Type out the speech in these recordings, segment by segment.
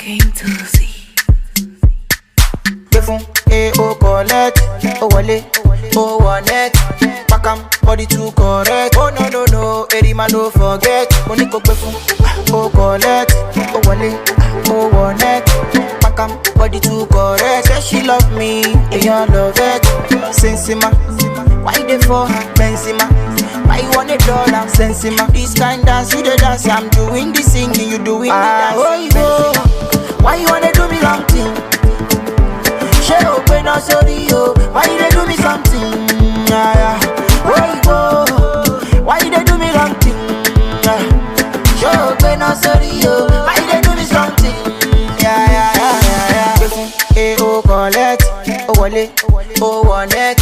came to see. Gbé fún A O collect, ó wọlé, ó wọ net, pakam body too correct. Oh no no no, erima no forget. Mo ní kò gbé fún O collect, ó wọlé, ó wọ net, pakam body too correct. Say she love me, èèyàn love it. Sensima, why you dey for her? Benzema. Why you want a dollar? Sensima. This kind dance you dey dance, I'm doing the singing, you doing the dance. Ah, oh, why you wanna do me long thing? Ṣé o pé náà sórí o? Why you dey do me something? Ah, yeah. Òyìnbó, why you dey do me wrong thing? Ah. Ṣé o pé náà sórí o? Why you dey do me something? Yeah, yeah, yeah, yeah, yeah. Gbé fún A O collect, ó wọlé, ó wọ net,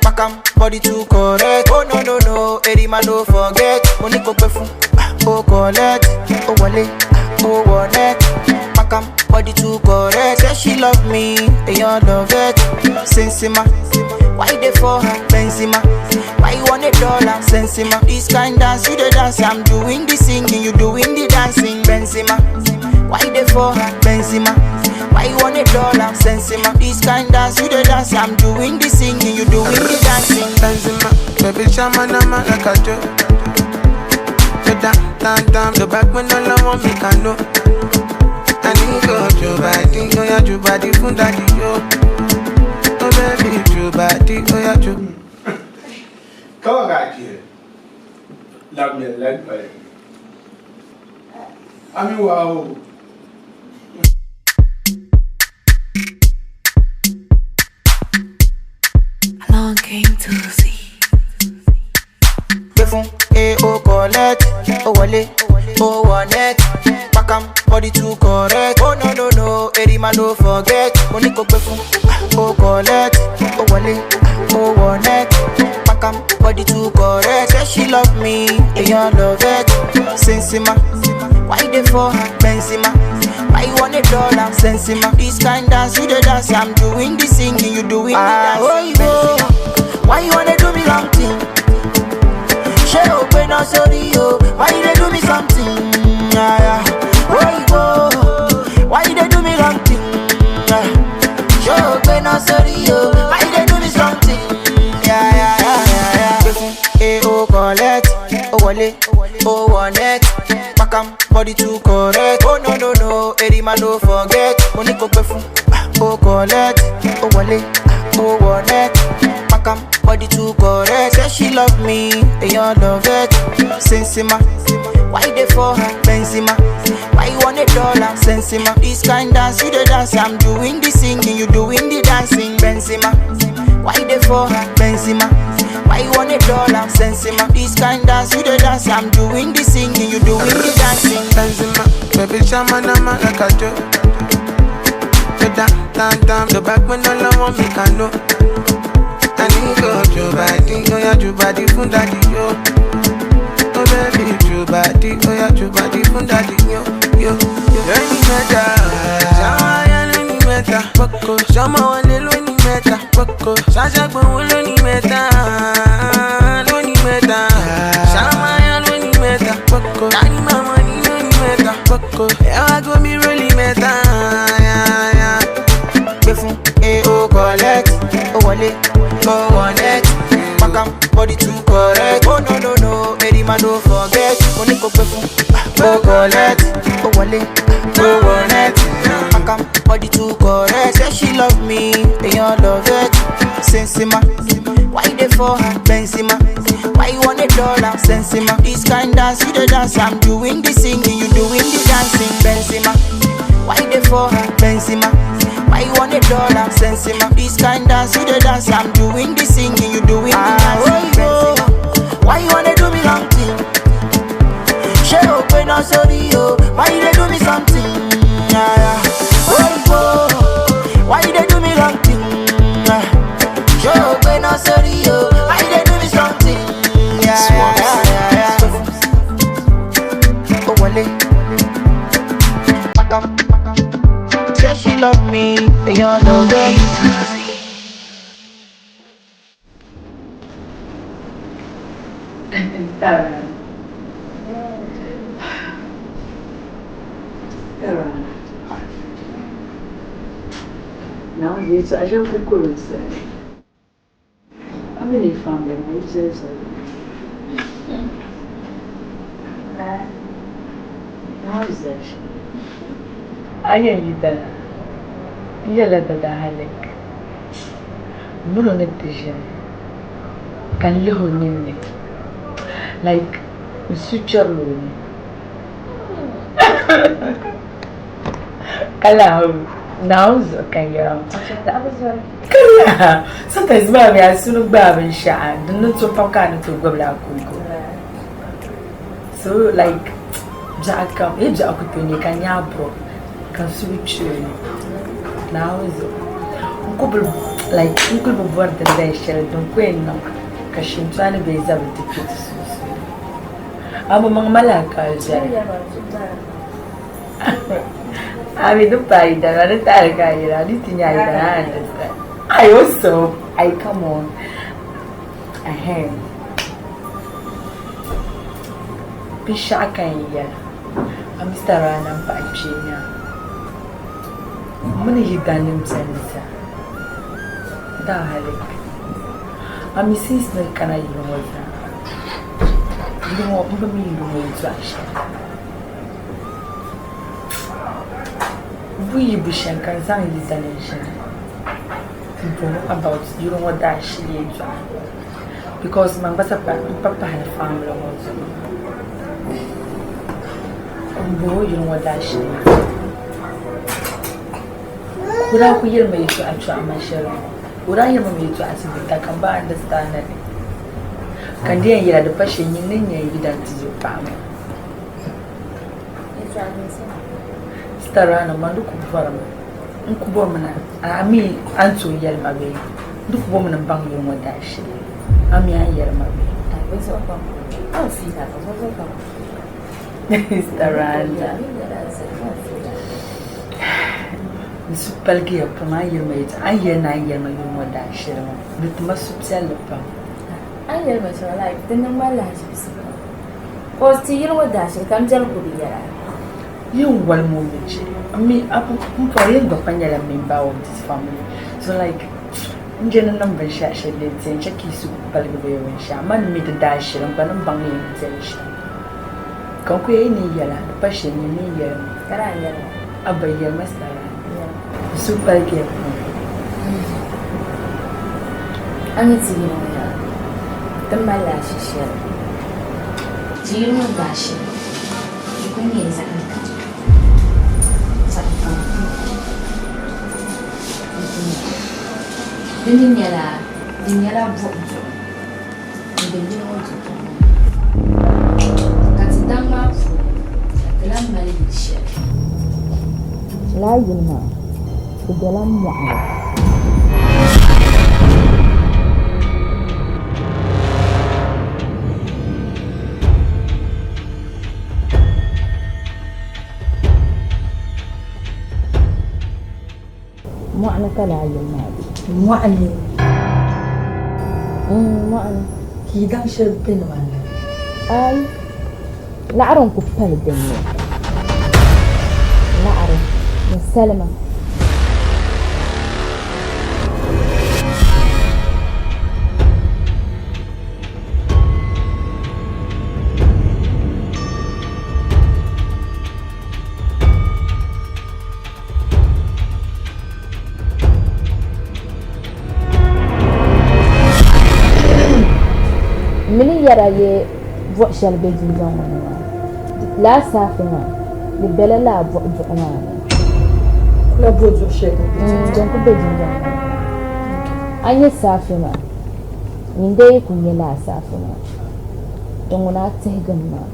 pakam body too correct. Oh no no no, erima no forget. Mo ní kò gbé fún O collect, ó wọlé, ó wọ net, pakam body too correct. Say she love me, èèyàn love it. Sensima, why you dey for her? Benzema, why you want a dollar? Sensima, this kind dance you dey dance, I'm doing the singing, you doing the dancing. Benzema, why you dey for her? Benzema, why you want a dollar? Sensima, this kind dance you dey dance, I'm doing the singing, you doing the dancing. Benzema, baby, chama na ma like I do. So down, down, down, the back when all I want me can know. I need go your body, oh yeah, your body, fun daddy, yo. Oh baby, your body, oh yeah, your. Come on, here. Love me, like me. I mean, wow. Along came to see. Gbé fún A O collect, ó wọlé, ó wọ net, pakam body too correct. Oh no no no, erima no forget. Mo ní kò gbé fún O collect, ó wọlé, ó wọ net, pakam body too correct. Say she love me, èèyàn love it. Sensima, why you dey for her? Benzema. Why you want a dollar? Sensima. This kind dance you dey dance, I'm doing the singing, you doing the dance. Ah, oh, why you wanna do me long thing? Ṣé o pé náà sórí o? Why you dey do me something? Ah, yeah. Òyìnbó, why you dey do me wrong thing? Ah. Ṣé o pé náà sórí o? Why you dey do me something? Yeah, yeah, yeah, yeah, yeah. Gbé fún A O collect, ó wọlé, ó wọ net, pakam body too correct. Oh no no no, erima no forget. Mo ní kò gbé fún O collect, ó wọlé, ó wọ net, pakam body too correct. Say she love me, èèyàn love it. Sensima, why you dey for her? Benzema, why you want a dollar? Sensima, this kind dance you dey dance, I'm doing the singing, you doing the dancing. Benzema, why you dey for her? Benzema, why you want a dollar? Sensima, this kind dance you dey dance, I'm doing the singing, you doing the dancing. Benzema, baby, chama na ma like I do. So down, down, down, the back when all I want me can know. I need go your body, oh yeah, your body, fun daddy, yo. Oh baby, your body, oh yeah, your body, fun daddy, yo, yo, yo. Lóní mẹ́ta, ṣáwá yá lóní mẹ́ta, pọ́kọ. Ṣọmọ wọlé lóní mẹ́ta, pọ́kọ. Ṣaṣẹ́gbọ̀n lóní mẹ́ta, lóní mẹ́ta. Ṣáwá yá lóní mẹ́ta, pọ́kọ. Tani màmá ní lóní mẹ́ta, pọ́kọ. Ẹ wá gómi rólì mẹ́ta, yá, yá. Gbé fún A O collect, ó wọlé, ó wọ net, pakam body too correct. Oh no no no, erima no forget. Mo ní kò gbé fún O collect, ó wọlé, ó wọ net, pakam body too correct. Say she love me, èèyàn love it. Sensima, why you dey for her? Benzema, why you want a dollar? Sensima, this kind dance you dey dance, I'm doing the singing, you doing the dancing. Benzema, why you dey for her? Benzema. Why you want a dollar? Sensima. This kind dance you dey dance, I'm doing the singing, you doing the dancing. Benzema. Why you wanna do me long thing? Ṣé o pé náà sórí o? Why you dey do me something? Ah, yeah. Òyìnbó, why you dey do me wrong thing? Ah. Ṣé o pé náà sórí o? Why you dey do me something? Yeah, yeah, yeah, yeah, yeah. Ó wọlé. Pakam. Say she love me, èèyàn love it. Aaron. Aaron. Naawuni yɛltɔɣa shɛli ku kuri n sani. A mi ni family maa yi zali zali. Naawuni zali shɛli. A yɛn yi dala, n yɛlila dada halik. M mini o ni ti ʒini ka n lihi o ninni like n suhu kpɛrila o ni. Ka lahi Naawuni zuɣu ka n yɛra ka lahi sometimes maa mi a suni gbaai binshaɣu din ni to pam ka a ni tooi gbubila a kuuku so like biɛɣu kam yi biɛɣu ku tooi nyɛ ka n nyɛ a bro ka n suhu kpi o ni Naawuni zuɣu n ku bi like n kuli bi bɔri din dahin shɛli din ku yɛn niŋ ka shintɔɣini bee zabili ti kpe ti sunsuuni. A bi maŋ ma lahi ka a ʒɛli. A mi di paai yidana di taali ka a yɛla di ti nya yidana a understand. I also I come on. Ahem. Binshɛɣu ka n yɛla. A Mr. Rana m paɣa kpee nya. M mini yidanim beni zaa. Daa hali. A mi since ni kana yili ŋɔ zaa. Yili ŋɔ m bi mi yili ŋɔ yɛltɔɣa shɛli. Bɛ yi bu shɛm ka n zaŋ yi zali n-ʒini m-bɔŋɔ about yili ŋɔ daashili yɛltɔɣa because man gba sa m pa pahila family ŋɔ zuɣu m-bɔŋɔ yili ŋɔ daashili yɛltɔɣa. O daa kuli yɛli ma yɛltɔɣa chɔɣu ma shɛli o daa yɛli ma mi yɛltɔɣa ti bita ka m ba understand li ka n di yɛn yɛla di pa shɛli nyini ni nyɛ yidan tizo paɣa maa. Sitarana man di ku bɔrimi n ku bɔrimi na a mi a ni tooi yɛli ma bee n di ku bɔrimi ni n baŋ yuli ŋɔ daashee a mi a ni yɛli ma bee. Sitarana n suhu paligiya pam a ni yɛli ma yɛltɔɣa a ni yɛli ni a ni yɛli ma yuli ŋɔ daashee ŋɔ di ti ma suhupiɛlli pam. A ni yɛli ma shɛm like di niŋ ma lahaʒibisi pam. Cause ti yili ŋɔ daashili ka m biɛli ku bi yɛra. Yi n wali ŋɔ mi che m mi a m pɔri yin gba pa nyɛla member of this family so like n je ni niŋ binshɛɣu shɛli din ti yɛn che ka yi suhu paligi bee binshɛɣu man mi di daashili n gba ni baŋ yɛn deli shɛm ka n ku yɛli ni yɛla di pa shɛli nyini ni yɛli ma Ka daa yɛli ma. A ba yɛli ma sara n suhu paligiya pam. A ni ti yili ŋɔ yɛla ti mali lashi shɛli. Ti yili ŋɔ daashili di kuli nyɛla zaɣ zaɣ baŋkum n-kuli nyɛ li. Di mi nyɛla di nyɛla buɣim duɣu m-be yili ŋɔ dukpuni ŋɔ ni ka ti daŋ maa puuni ka ti lahi mali yili shɛli. Lala yili maa di bela mɔɣili. Mɔɣuni ka lala yili maa be. Mɔɣuni? Mɔɣuni. Ka yi daŋ shɛli be nimaani la? Aai, laɣiri n-ku pali din ni. Laɣiri ni salima. M mi ni yɛra yi buɣ shɛli be dundɔŋ ŋɔ ni maa, lala saafe maa, di bela lala buɣ duɣu maa ni. Kula buɣ duɣu shɛli din be dundɔŋ Din kuli be dundɔŋ ŋɔ ni. A nya saafe maa, nyin dee yi kuli nya lala saafe maa, din ŋuna a tihigim maa,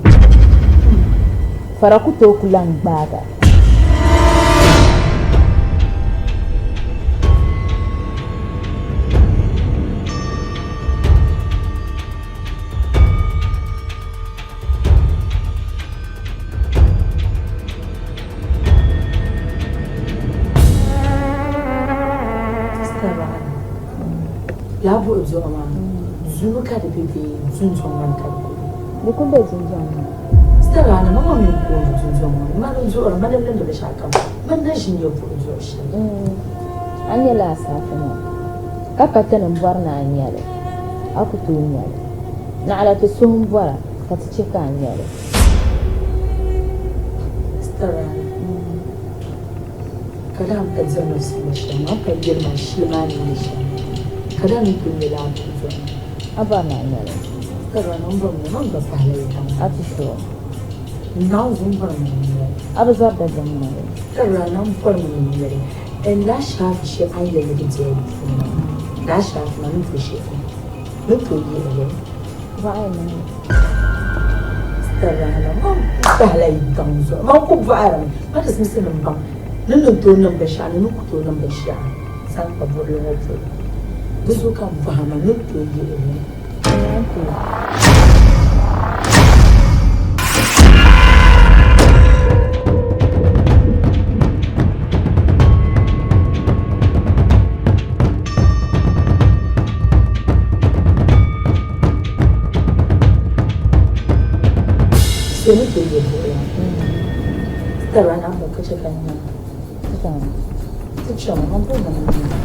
fara ku tooi ku lan gbaag a. Lala buɣim zuɣu maa duu ka di be bee dundɔŋ maa ni ka di kuli be? Di kuli be dundɔŋ maa ni. Sitaraana, ma ŋɔ mi n-kooni dundɔŋ ŋɔ ni, mani n-duɣiri, mani n-niŋdi binshɛɣu kam, mani na ʒi n-nyɛ buɣim duɣu shɛli. A nya laasafi maa, ka ka ti ni bɔri ni a nya li, a ku tooi nya li. Naɣila ti suhu m-bɔra ka ti chɛ ka a nya li. Sister Rana, ka daa ka diri ma suuma shɛm, a ka yɛli ma shili maa ni nyɛ shɛm, ka daa ni kuli nyɛla a ni bɔri ma. A bɔri ni a nya li? Sister Rana, m bɔri mi, man gba pahila yi daŋ maa. A ti sure? Naawuni zuɣu m bɔri mi ni n nya li. A bi zɔri dabiɛm ni bɛ? Sister Rana, m bɔri mi ni n nya li. And laa shaafi shɛli a ni yɛli ni di bela di puuni maa, laa shaafi maa ni tooi shɛli ni tooi yihi li. Bɔɣa yi niŋ li. Sister Rana, man pahila yi daŋ zuɣu, man ku bɔhirimi, man ti simsi ni m baŋ ni ni tooi niŋ binshɛɣu ni ni ku tooi niŋ binshɛɣu zaŋ kpa buɣili ŋɔ polo. Di zuɣu ka m bɔhi ma ni tooi yihi li. Naan tooi. So ni tooi yihi buɣili ŋɔ. Sister Rana, bɔ ka chɛ ka n nya? Ti chama, man bɔri ma ni n nya.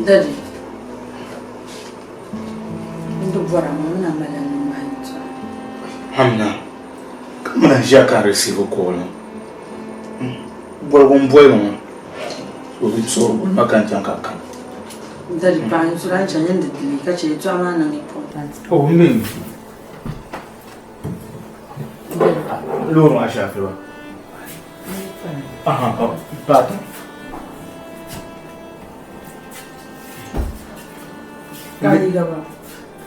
Daddy, n di bɔra ma mini a mali ni ŋmahi yɛltɔɣa. Amina, ka mana ʒiya ka receive call ŋɔ. Boligu m boli ma maa. So bi so boli ma ka n chaŋ ka kam. Daddy, paɣa n suri a ni chaŋ nyini di delay ka chɛ yɛltɔɣa maa niŋ important. Oh, m mi. Loori maa shaafi ba. Aha, oh, paati.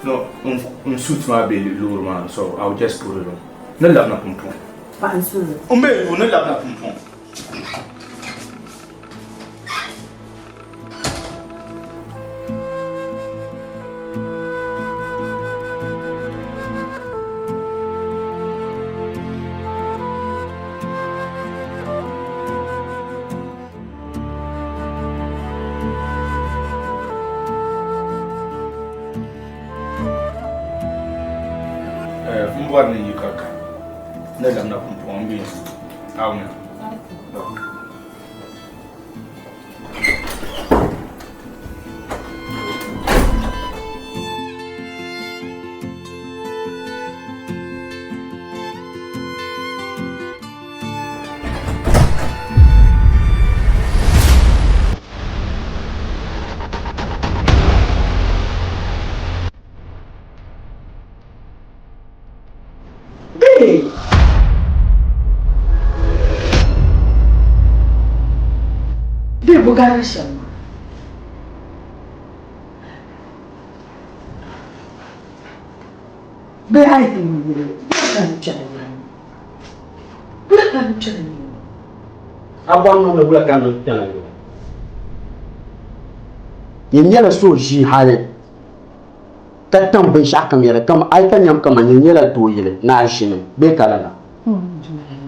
No, n suit maa be loori maa ni, so I will just put it on. Ni labina pumpɔŋ. Paɣa n suri. M be ni labina pumpɔŋ. M bɔri ni yi ka ka ni labina pumpɔŋ m be Awuna. Bɛ garigi shɛm maa. Bɛ a yi yuli bɛ ka n kpɛra yili ŋɔ. Bɛ ka n kpɛra yili ŋɔ. A bɔri niŋdi wula ka niŋ kpɛna yili ŋɔ? Nyin nyɛla so ʒii hali ka tam binshɛɣu kam yɛla kam a yi ka nyam kaman nyin nyɛla doo yili ni a ʒini bee ka lala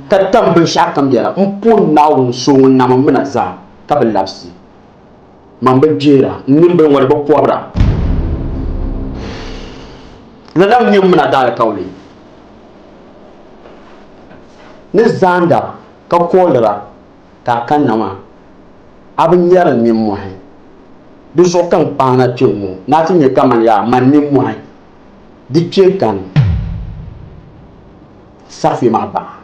ka tam binshɛɣu kam yɛla m po Naawuni so ŋun nam m mina zaa ka bi labisi man bi gbeera n nimbili ŋɔ di bi kɔbira lala n-nyɛ m mina daalikauli ni zaanda ka koolira ka a kanna maa a bi nyari nimmɔhi. Di zuɣu ka n kpaana kpe ŋ-ŋɔ ni a ti nya kaman yaa man nimmɔhi di kpe kani safi maa baɣa.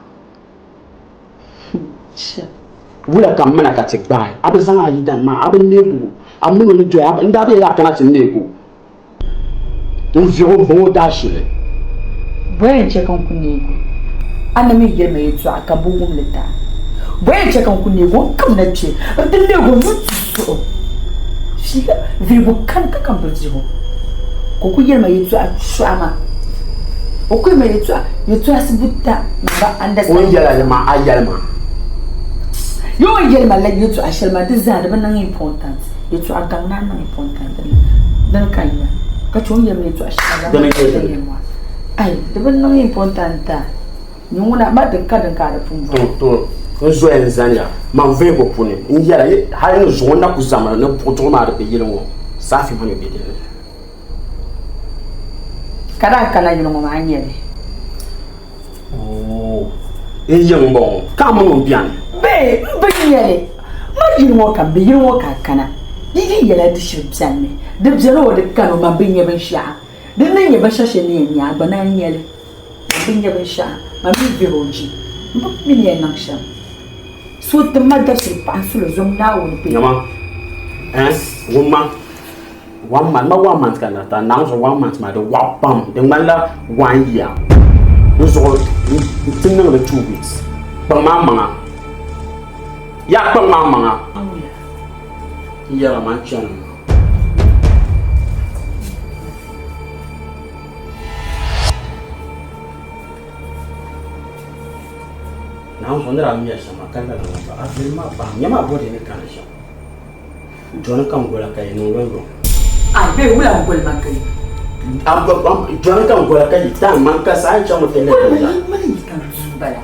Wula ka m mina ka ti gbaai a bi zaŋ a yidan maa, a bi neeg o, a min o ni doya, n daa bi yɛli a kana ti neeg o. N viɣ o m-baŋ o daashili. Bɔya n-chɛ ka n ku neeg o? A na mi yɛli ma yɛtɔɣa ka m bi wum li taai. Bɔya n-chɛ ka n ku neeg o? N kamina kpe nti neeg o nuu ti suh o. Fiila vihigu kani ka ka m bi vihi o, ka o ku yɛli ma yɛtɔɣa chɔɣu maa. O ku yɛli ma yɛtɔɣa yɛtɔɣisi buta m ba understand. O ni yɛl a li maa, a yɛli ma. Yoo o ni yɛli ma la yɛtɔɣa shɛli maa di zaa di bi niŋ important. Yɛtɔɣa gaŋ naan niŋ important dini dini ka nya ka chɛ o ni yɛli ma yɛtɔɣa shɛŋa Dini zaŋ n-nyɛ dini? yɛli ma ai di bi niŋ important a nyɛ ŋuna ma din ka din ka a di pun bɔri. To to n zoya n zaniya man vihigu puuni n yɛla hali ni zuŋɔ n na ku zamina ni buɣuduɣu maa di be yili ŋɔ saafi maa mi be dini. Ka daa kana yili ŋɔ maa n nyɛli. Ooh n yiŋ m bɔŋɔ ka a mini o beni. Bee m bi nyɛli ma yili ŋɔ ka m bi yili ŋɔ ka a kana di yi yɛla di shiri beni mi di beni o di kani o man bi nya binshɛɣu di ni nyɛ binshɛɣu shɛli ni yɛn nya a gba naan nyɛli man bi nya binshɛɣu man mi vihi o ji m bi mi ni yɛn niŋ shɛm so tim ma dabisili paɣa n suli zom Naawuni kpe. Nyama eh wumma One month, ma one month ka na ta naŋ zuɣu one month maa di waɣa pam di ŋmanila one year n zuɣu n ti niŋdi 2 weeks kpaŋ maa maŋa yaa kpaŋ maa maŋa n yɛra maa chani naŋ zuɣu ni daa miya shɛm maa ka lala ŋɔ ba a viɛli maa pam nyɛ maa bɔdi ni kana shɛm Jɔni ka n gola ka yi niŋ yɔnyɔ. A bee wula n goli ma ka yi? Jɔni ka n gola ka yi time man ka saa chaŋ ti lɛ Mani mani yi ka duu bala.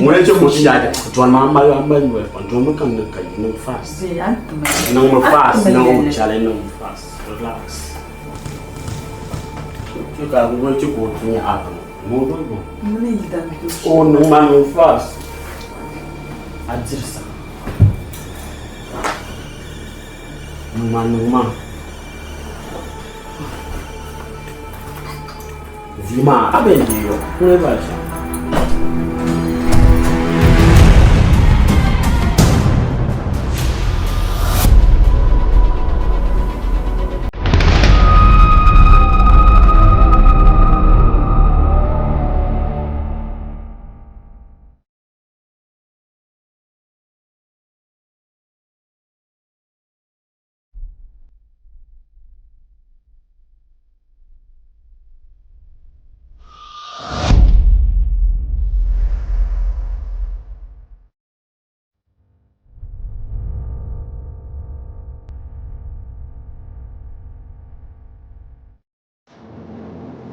Ŋuni n-chɛ ka o ti yaagi Jɔni maa mali a mali noli pam Jɔni mi ka n niŋ ka yi niŋ fast. Niŋ mi fast niŋ o chɛli niŋ mi fast relax. Chɛ ka ŋuni n-chɛ ka o ti nyɛ app ŋɔ ni o yɔnyɔ. O niŋ ma niŋ fast a diri sa. Niŋma niŋma vi maa a bɛn di yɔ kuli ba shɛm.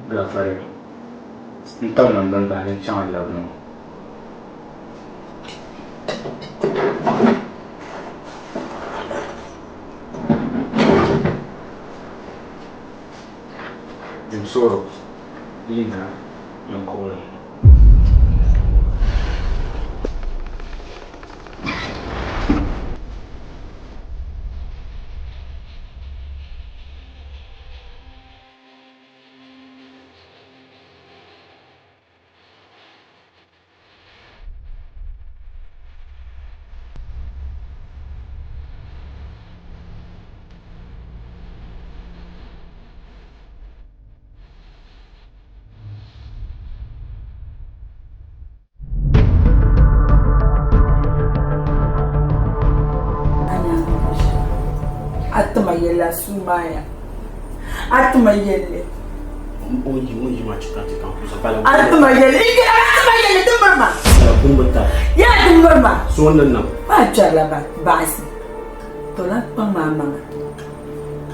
Gafari, n tabi nangbani bahi din chaŋ n-labina ŋɔ. Dimsoro yi na n-kuhiri ŋɔ. yɛlli a suu maa ya. A ti ma yɛlli. O yi o yi ma chika chika pala. A ti ma yɛlli. I yɛlli a ti ma yɛlli di miri ma. Pala kumbi ta. Yaa di miri ma. So ni niŋ. Maa kpɛrila ba baɣasi. To lan kpaŋ maa maŋa.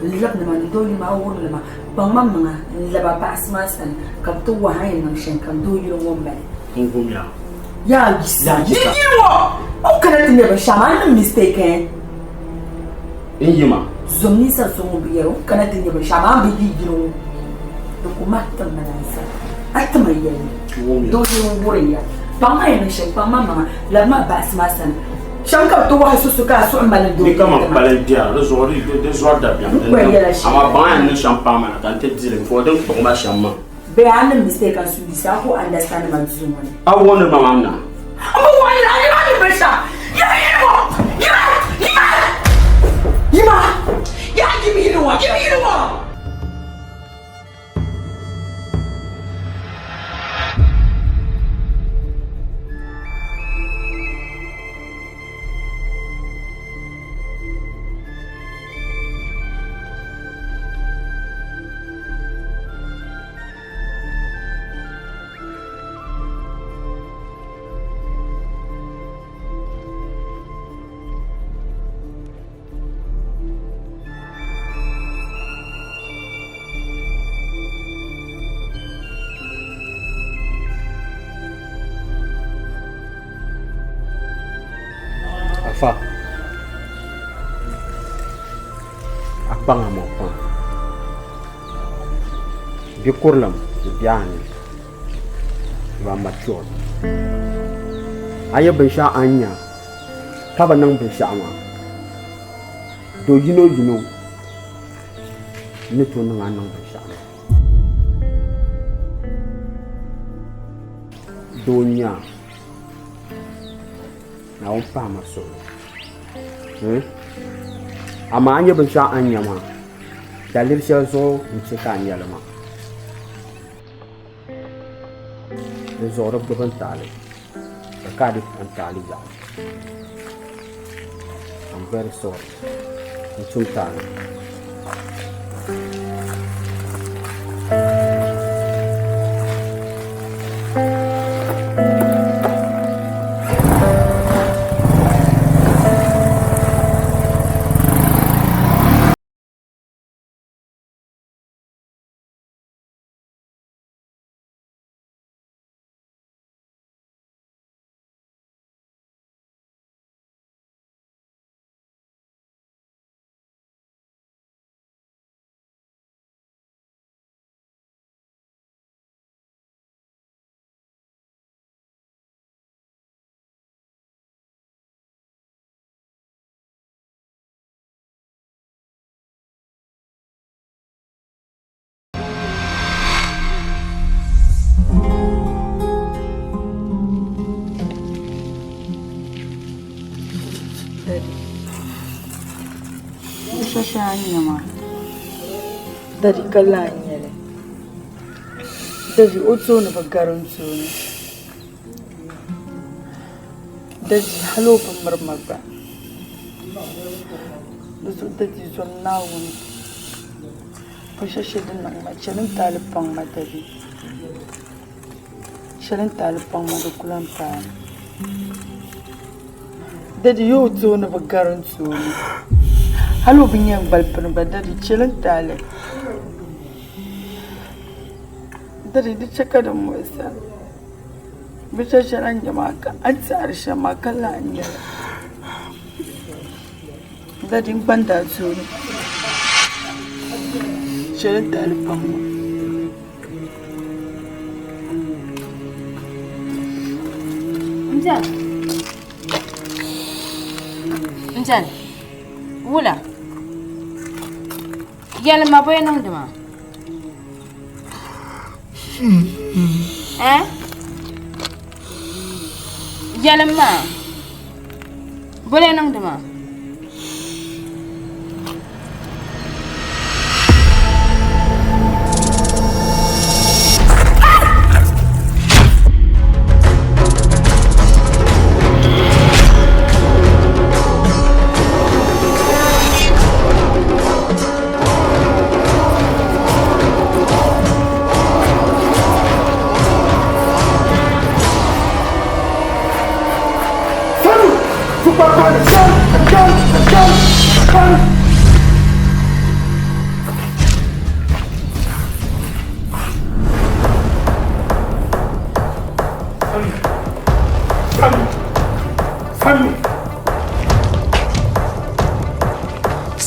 N labi nima ni doo yino maa wurim nima kpaŋ ma maŋa n labi a baɣasi maa sani ka bi ti wahi a yɛn niŋ shɛm kam doo yino ŋɔ mali. N gumya. Yaa yisa. Yi yino ŋɔ o kana ti nyɛ binshɛɣu maa a niŋ mistake eh. N yi ma. Zom ninsal so ŋun bi yɛri o kana ti nyɛ binshɛɣu amaa a ni bi yi yino ŋɔ di ku mahi tim ma lan sani. A ti ma yɛlli doo yino wurim ya paɣ maa yɛn niŋ shɛm kpaŋ ma maŋa labi ma baɣisi maa sani shɛm ka bɛ ti wahi susu ka a suhu mali doo Ni kaman kpali biɛri di zuɣu di zɔri dabiɛm N kpa yɛla shɛm. Amaa baŋ a yɛn niŋ shɛm paai ma na ka n ti di li n-fo din kpuɣi ma shɛm maa. Bee a niŋ mistake a suhu yiɣisi a ku understand ma duu ŋɔ ni. A wuhindi ma maa na. N bi wuhi a yima ni binshɛɣu. Yima yili ŋɔ! Yima! Yima! Yima! Yaa yim yili ŋɔ! Yim yili ŋɔ! Afa a kpaŋa ŋɔ pam Bikurilim di biɛhi ni you are matured. A yi binshɛɣu a ni nya ka bi niŋ binshɛɣu maa do yino yino ni tooi niŋ a ni niŋ binshɛɣu maa. Doo n-nyɛ a Naawuni pahi ma suhuri. Amaa a ni nya binshɛɣu a ni nya maa daliri shɛli zuɣu n-chɛ ka a nya li maa. Di zuɣu di gbubi n taali ka ka di n taali yaɣi. I'm very sorry. N tum taali. Daddy ka laa n-nyɛ li Daddy o tooni bi gari n tooni Daddy hali o bi miri ma gba di zuɣu Daddy zom Naawuni Binshɛɣu shɛli din niŋ ma chɛli n taali paŋ ma dadi chɛli n taali paŋ ma di ku lahi paai dadi yoo tooni bi gari n tooni hali o bi nyɛ n gbali pini gba dadi chɛli n taali dadi di chɛ ka di muɣisa binshɛɣu shɛli a ni nyɛ maa ka a ni tɛhiri shɛm maa ka lahi nyɛli Dadi n kpa n daa tooni shɛli n taali pam ŋɔ. N biɛni wula yɛlima bɔyi niŋdi maa eh yɛlim maa bɔle niŋdi maa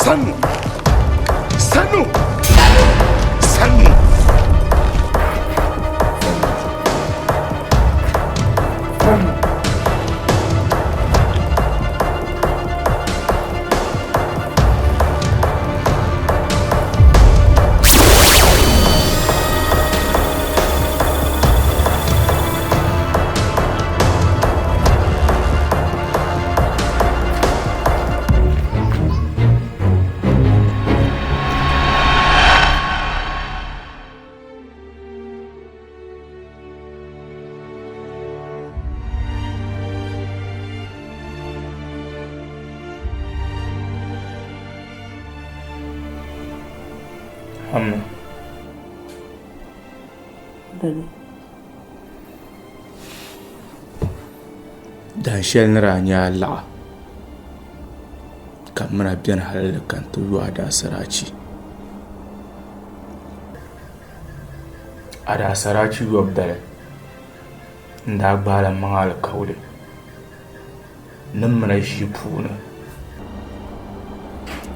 Sannu! Sannu! Sannu! Sannu! Sannu! Hamna. Dadi. Dahin shɛli ni daa nyɛ a laɣa ka m mina beni hali ka n ti yo a daasarachi. A daasarachi yɔbu dali n daa gbaala m maŋa alikauli ni m mina ʒii puuni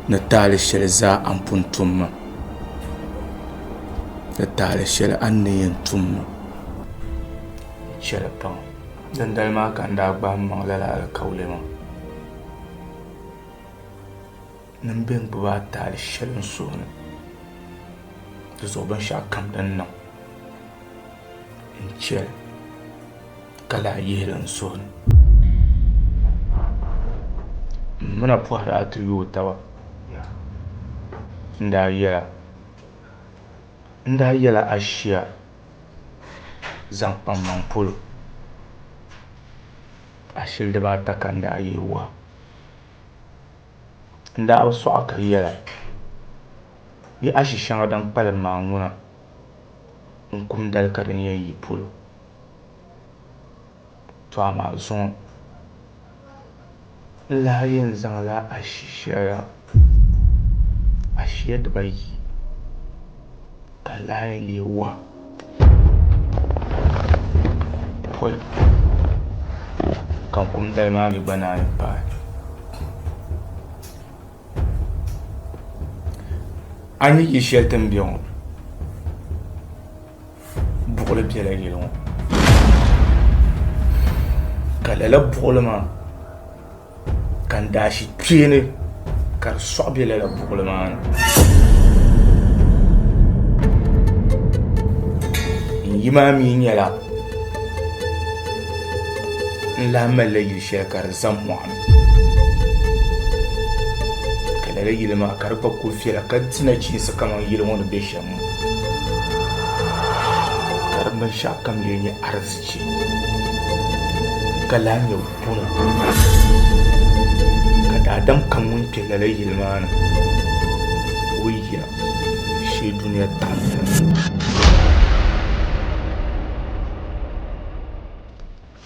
ni taali shɛli zaa a ni pun tum ma ni taali shɛli a ni ni yɛn tum ma chɛli paŋ. Dindali maa ka n daa gbaai m maŋ lala alikauli maa ni m bɛn gbibi a taali shɛli n suhu ni, di zuɣu binshɛɣu kam din niŋ n chɛli ka lahi yihi li n suhu ni. M mina pɔhiri daa ti yooi taba n daa yɛla a shia zaŋ kpa m-maŋ polo ashili dibaata ka n daa yihi wuhi a. N daa bi sɔɣi ka yɛl a yi ashi shɛŋa din kpalim maa ŋuna n kum dali ka din yɛn yi polo. Tɔ amaa zuŋɔ n lahi yɛn zaŋla ashi shɛli ashiya dibayi ka n lahi yɛn leei wahu pɔi ka n kum dali maa mi gba naan yi paai. A ni yi shɛli ti ni be ŋɔ buɣili bela yili ŋɔ ka lala buɣili maa ka n daashi kpeeni ka di sɔɣi be lala buɣili maa ni. N yi maa mi nyɛla n lahi malila yili shɛli ka di za mɔɣu ni ka lala yili maa ka di gba kuli viɛla ka di nachiinsi kamani yili ŋɔ ni be shɛm ŋɔ ka di binshɛɣu kam lee nyɛ arizichi ka lahi nyɛ buni ka daadam kam ŋun kpe lala yili maa ni o yi yina shee dunia taɣim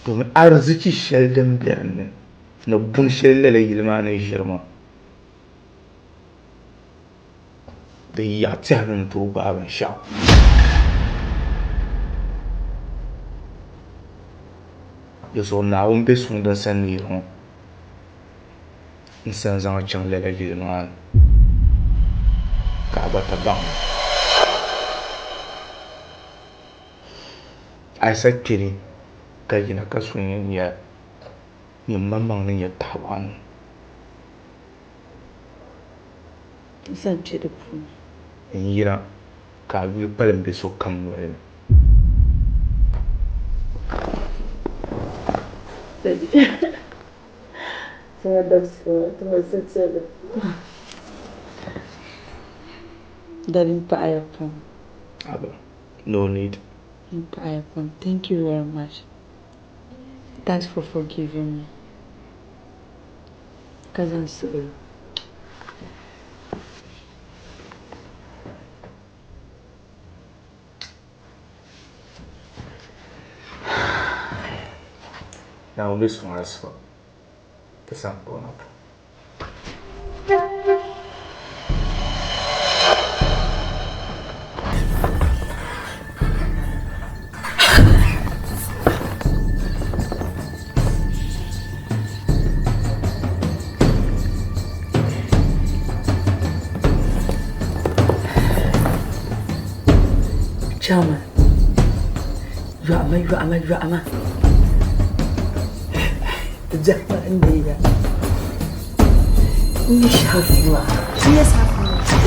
Domin arizichi shɛli din be di ni ni buni shɛli lala yili maa ni ʒiri maa di yaɣi tɛha ni ni tooi gbaai binshɛɣu. Di zuɣu Naawuni be suŋdinsi ni yili ŋɔ n sa n-zaŋ chaŋ lala yili maa ni ka a gba ti baŋ li. A yi sa kpe ni ka yina ka so yɛn nya nyin maŋmaŋ ni nyɛ tahiwaɣinli. N sa kpe di puuni. N yina ka a yuli kpalim be sokam noli ni. Daddy m paɣiya pam. Aba, no need. M paɣiya pam. Thank you very much. Thanks for forgiving me. Ka zaŋ suɣilo. Naawuni be suŋ asiba. Because I'm grown up. Chairman, yɔɣima yɔɣima yɔɣima ti biɛhi maa n deeya n nyɛ shaafi maa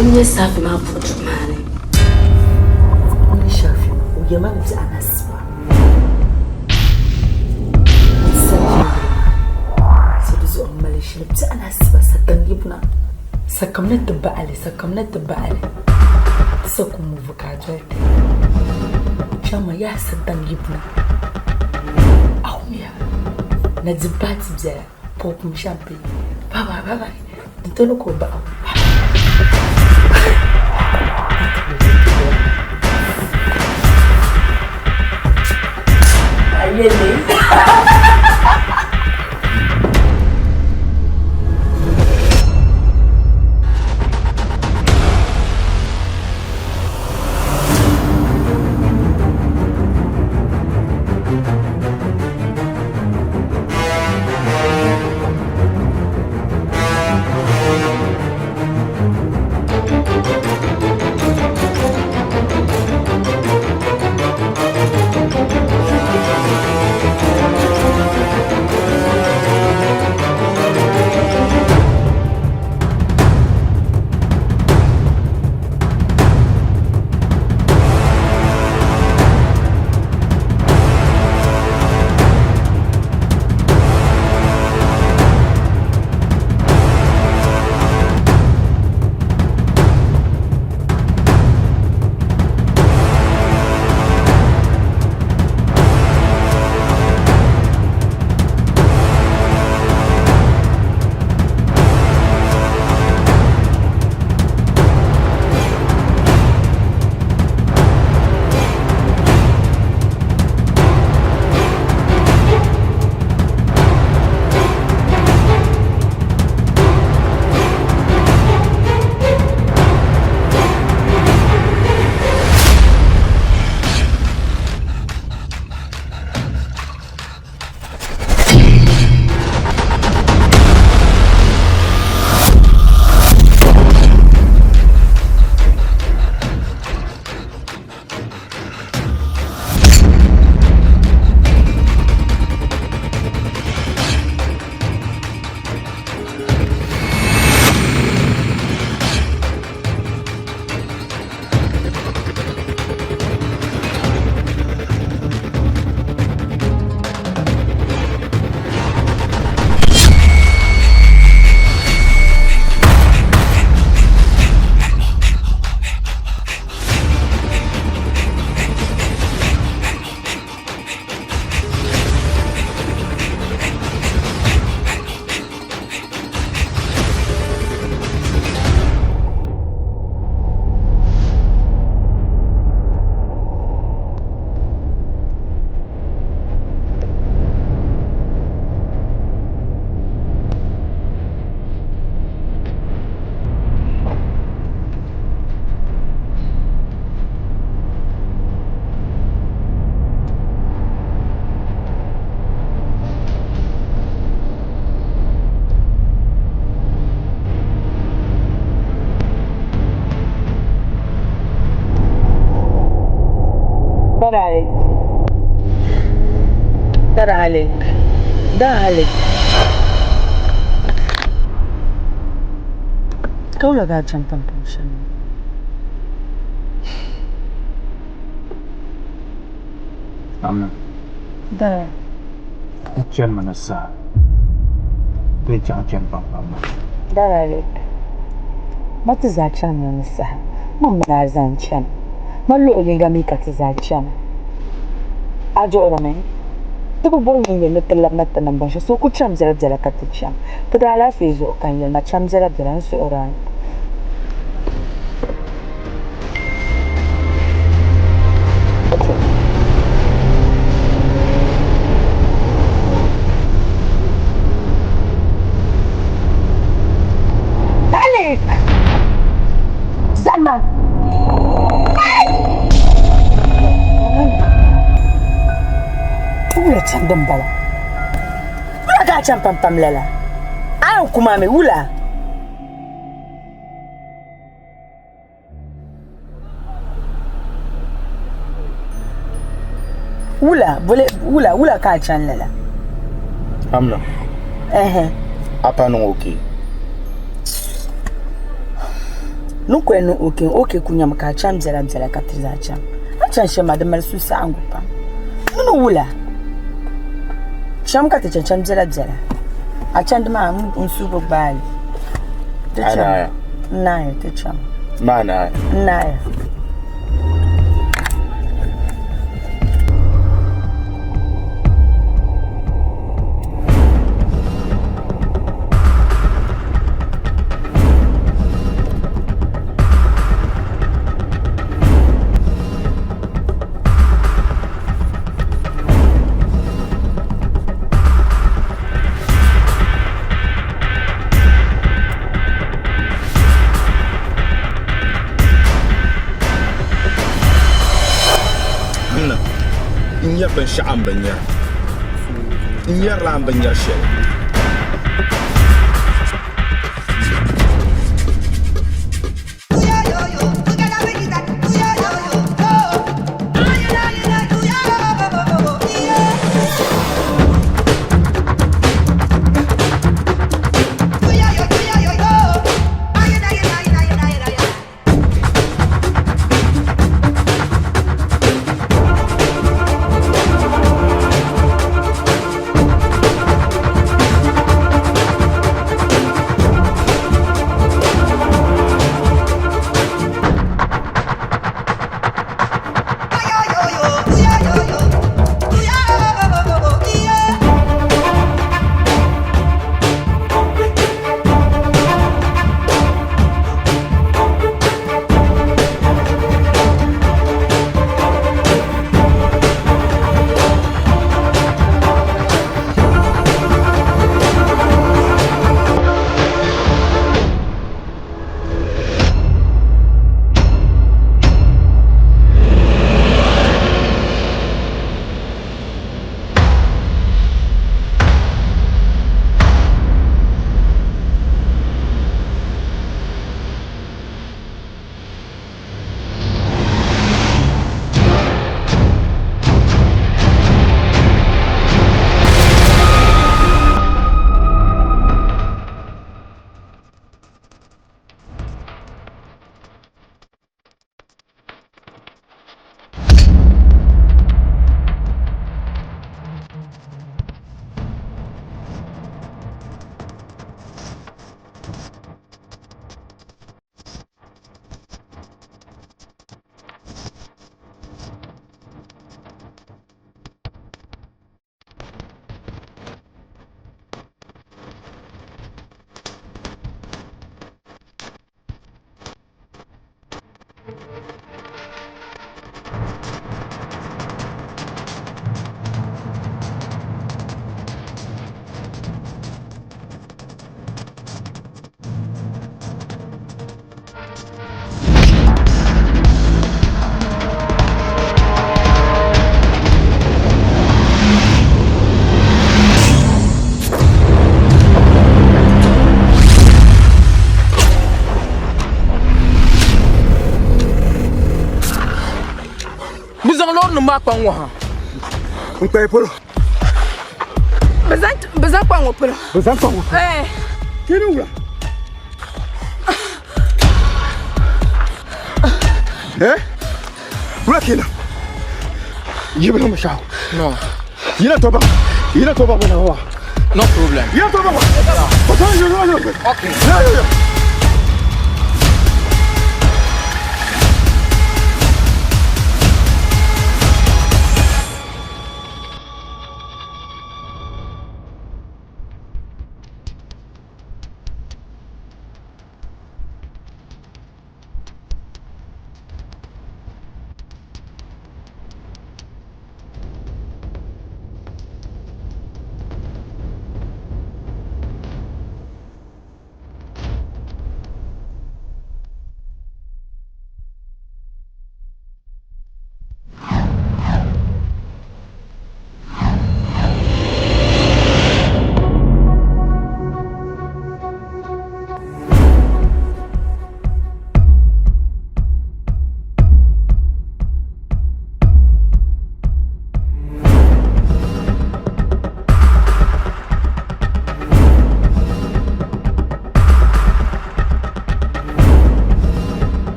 n nyɛ saafi maa buɣu maa ni n nyɛ shaafi maa o yɛma ni biɛɣu na siba so di zuɣu n mali shili biɛɣu na siba satan yibuna sakamna ti baɣali sakamna ti baɣali ti sa ku muvi ka a doli ti chama yaa satan yibuna ahumiya na di paati biɛla pop champagne bye bye bye bye di toli ka o baɣa Ayele. دار عليك دار عليك دار عليك Ka wula ka a chani pampam shɛm ŋɔ? Amina. Dara. N chanimi ni saha. Bee chaŋ chani pampam maa. Dara Alek. Ma ti zaa chanimi ni saha. Ma mini a zaa n-chana. Ma luɣ yiŋga mi ka ti zaa chana. A duɣirimi? Ti bi bɔri ŋun yɛli ni ti labina ti niŋ binshɛli, so ku cham biɛlabiɛla ka ti cham. Ti daalaafee zuɣu ka n yɛli ma cham biɛlabiɛla n suhir a. Din bala. Wula ka a chaŋ pampam lala? A yɛn ku ma mi, wula? Wula, bole, wula, wula ka a chaŋ lala? Amina. Ɛhɛ. A pa niŋ okay. Ni ku yɛn niŋ okay, okay ku nyami ka a chaŋ biɛla biɛla ka ti zaa chaŋ. A ni chaŋ shɛm maa di mali suhusaɣiŋgu pam. Ni ni wula? Cham ka ti chaŋ chaŋ biɛla biɛla. A chandi maa n suhu bi gbaai li. Ti A chaŋ. naaya. N naaya ti chaŋ. Maa naaya. N naaya. Amina, n nyari binshɛɣu a ni bi nyara. N nyarila a ni bi nyari shɛli. Bɛ zaŋ loorinima maa kpa ŋ-ŋɔ ha. N-kpayi polo. Bɛ zaŋ kpa ŋ-ŋɔ polo. Bɛ zaŋ kpa ŋ-ŋɔ polo. Ɛɛ. Kini wula. Eh? Wula kina. Yi bi niŋ binshɛɣu. No. Yi na tooi baŋ. Yi na tooi baŋ bɛ na wa. No problem. Yi na tooi baŋ wa. Okay.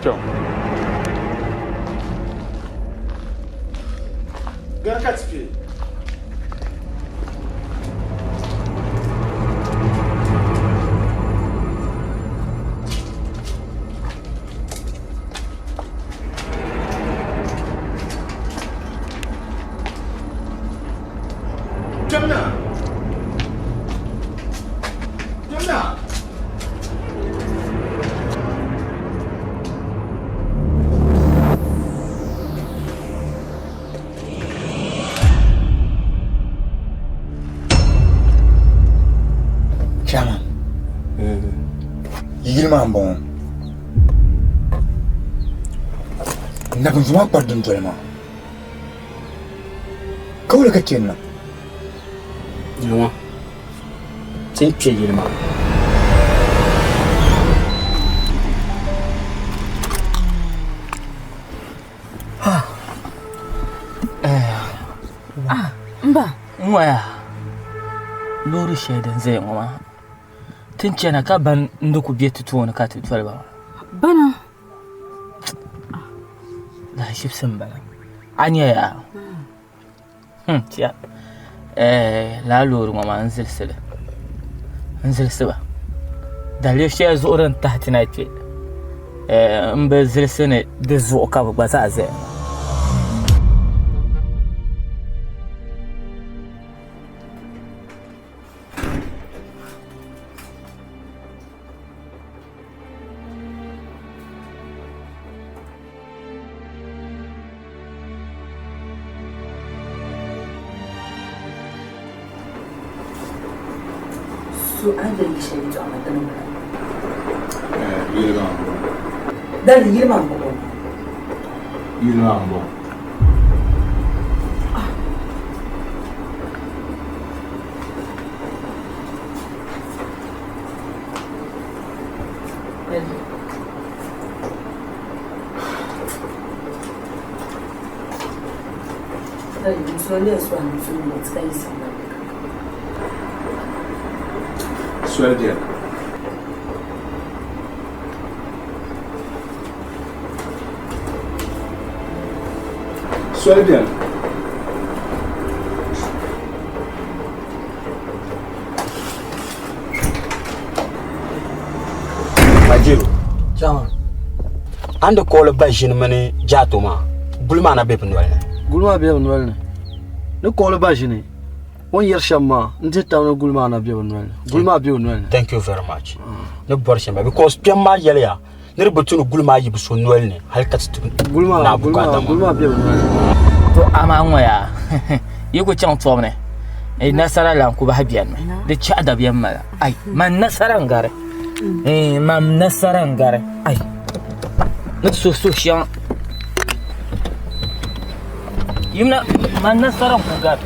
kpɛŋ. Gari ka ti kpe. Kpɛmna! Kpɛmna! Chairman, yili maa m-bɔŋɔ. Nabiŋ maa kpari dundoli maa. Ka wula ka chɛ n-niŋ? Nyaŋɔ, ti ni kpe yili maa. Ah, mba. N waya loori shɛli din zaya ŋɔ maa ti ni chana ka ban n-di ku be ti tooni ka ti doli ba maa. Bana. Lahaʒibisi m-bala. A nya yaa? Hmm, tiya. Lala loori ŋɔ maa n zilisi li. N zilisi ba. Daliri shɛli zuɣu din tahi ti na kpe m bi zilisi ni di zuɣu ka bɛ gba zaa zaya maa. So a ni yɛli shɛli yɛltɔɣa maa dini m-bala. Yili maa m-bɔŋɔ. Dali yili maa m-bɔŋɔ. Yili maa m-bɔŋɔ. Soli beni. Soli beni. Majiro. Chairman. A ni di kuɣili ba ʒini mini jaato maa, guli maa na be bɛ noli ni. Guli maa be bɛ noli ni. Ni kuɣili ba ʒini, o ni yɛri shɛm maa, n dihi tab ni guli maa na be bɛ noli ni. Guli maa be o noli ni. Thank you very much. Ni bɔri shɛm ba because kpɛm maa yɛliya ni di bi tu ni guli maa yi bi so noli ni hali ka ti ti naai bukaata maa. Guli maa be bɛ noli ni. To amaa ŋɔ yaa yi ku chaŋ tɔbu ni nasara lan ku bahi benimi di chɛhi dabiɛm mala ai man nasara n gari man nasara n gari ai ni suhi suhi shɛŋa yimina man nasara n ku gari.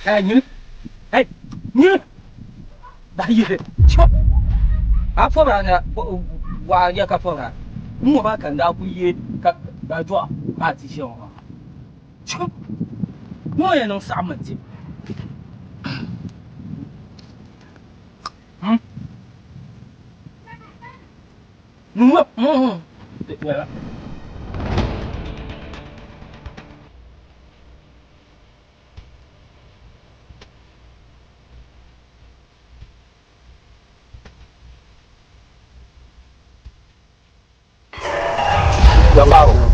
Hey, nyini. Hey, nyini. Bahi yihi. Chɔ. A fɔbira na waa ya ka fɔbira. N ŋɔ maa ka n daa kuli ye ka ba dɔɣi maa ti ʒiya ŋɔ maa. Chɔ. Ŋɔ yɛn niŋ saɣim n ti. Ŋɔ.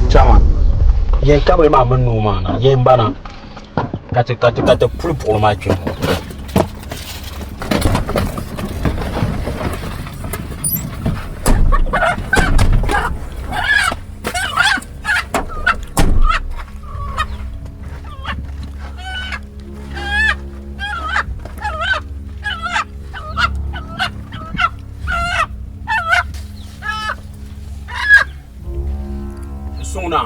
Chairman, yɛn kabili maa mini noo maa na yɛn bana ka ti ka ti ka ti puli buɣuli maa kpɛ Suŋna,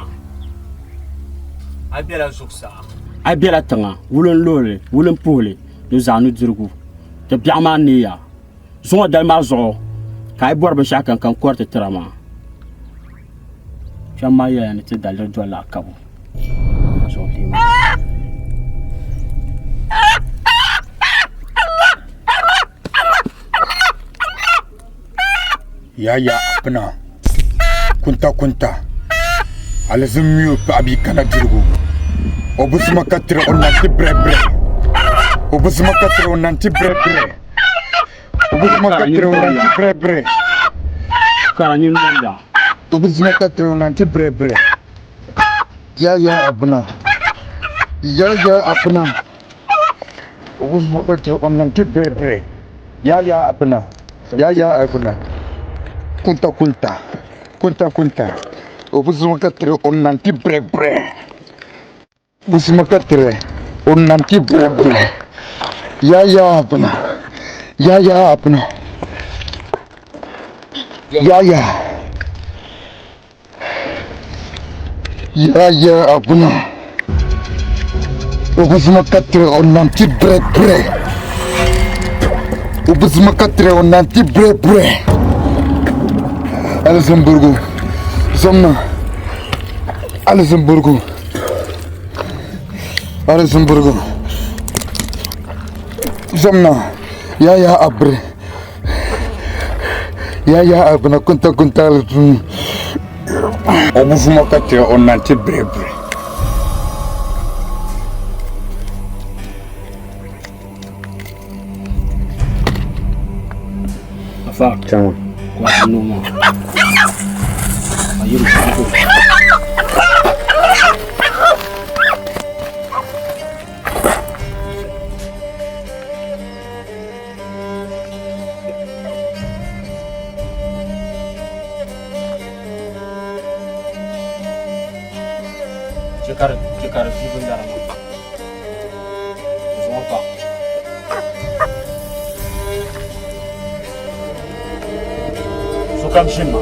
a bela zuɣusaa. A bela tiŋa, wulinluhili, wulimpuhili ni zaa nudirigu. Ti biɛɣu maa neeya. Zuŋɔ dali maa zuɣu ka a yi bɔri binshɛɣu kam ka n kɔri ti tira maa. Kpɛm maa yɛliya ni ti daliri dolila a kabu zuɣu bia maa. Yaya Apina kunta kunta alizin mi o paɣa bia kana dirigu o bi zuma ka tiri o nanti brɛbrɛ o bi zuma ka tiri o nanti brɛbrɛ o bi zuma ka tiri o nanti brɛbrɛ o bi zuma ka tiri o nanti brɛbrɛ Yaya Apina Yaya Apina o bi zuma ka tiri o nanti brɛbrɛ Yaya Apina Yaya Apina kunta kunta kunta kunta o bi zuma ka tiri o nanti brɛbrɛ o bi zuma ka tiri o nanti brɛbrɛ Yaya Apina Yaya Apina Yaya Yaya Apina o bi zuma ka tiri o nanti brɛbrɛ o bi zuma ka tiri o nanti brɛbrɛ Alizin burigu zomna alizin burigu alizin burigu zomna Yaya Abiri Yaya Abina kunta kunta alizin o bi zuma ka tiri o nanti brɛbrɛ. Afa chairman kwa noo maa a yiri ko Chɛ ka di vi binyɛra maa zuɣu pa. Sokam ʒini ma.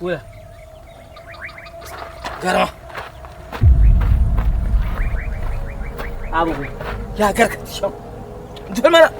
Wula. Garma. Abu. Ya garka sham. Dole mana.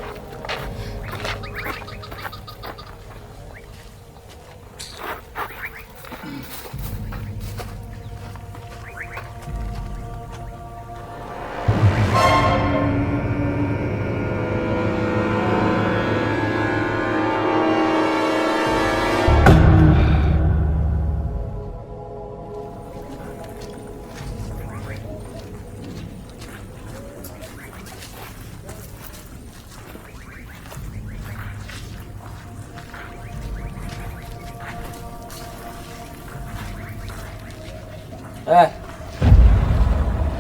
Eh.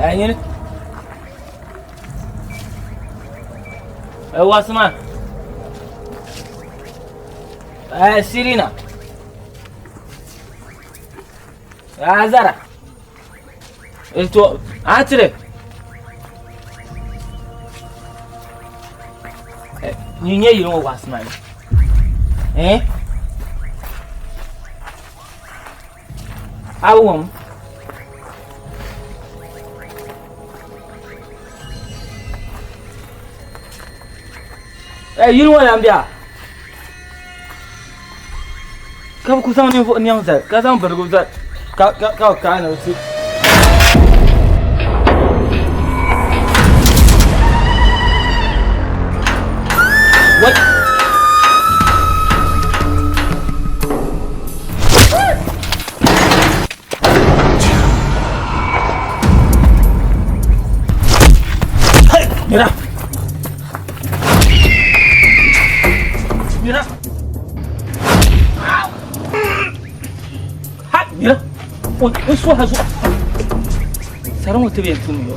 Eh nyini. Eh Wasman. Eh Sirina. Azara. Eh to atire. Eh ni nye yiri ŋɔ Wasman. Eh? Awom. Eh yiri ŋɔ lan bia. Ka bi ku zaŋ ninvuɣu niɛŋ zali ka zaŋ birigu zali ka ka ka bi kaai ni bi ti. What? Hey, Mira. Mira. Ha, mira. O o so ha so. Sara ŋɔ ti bɛ tum yo.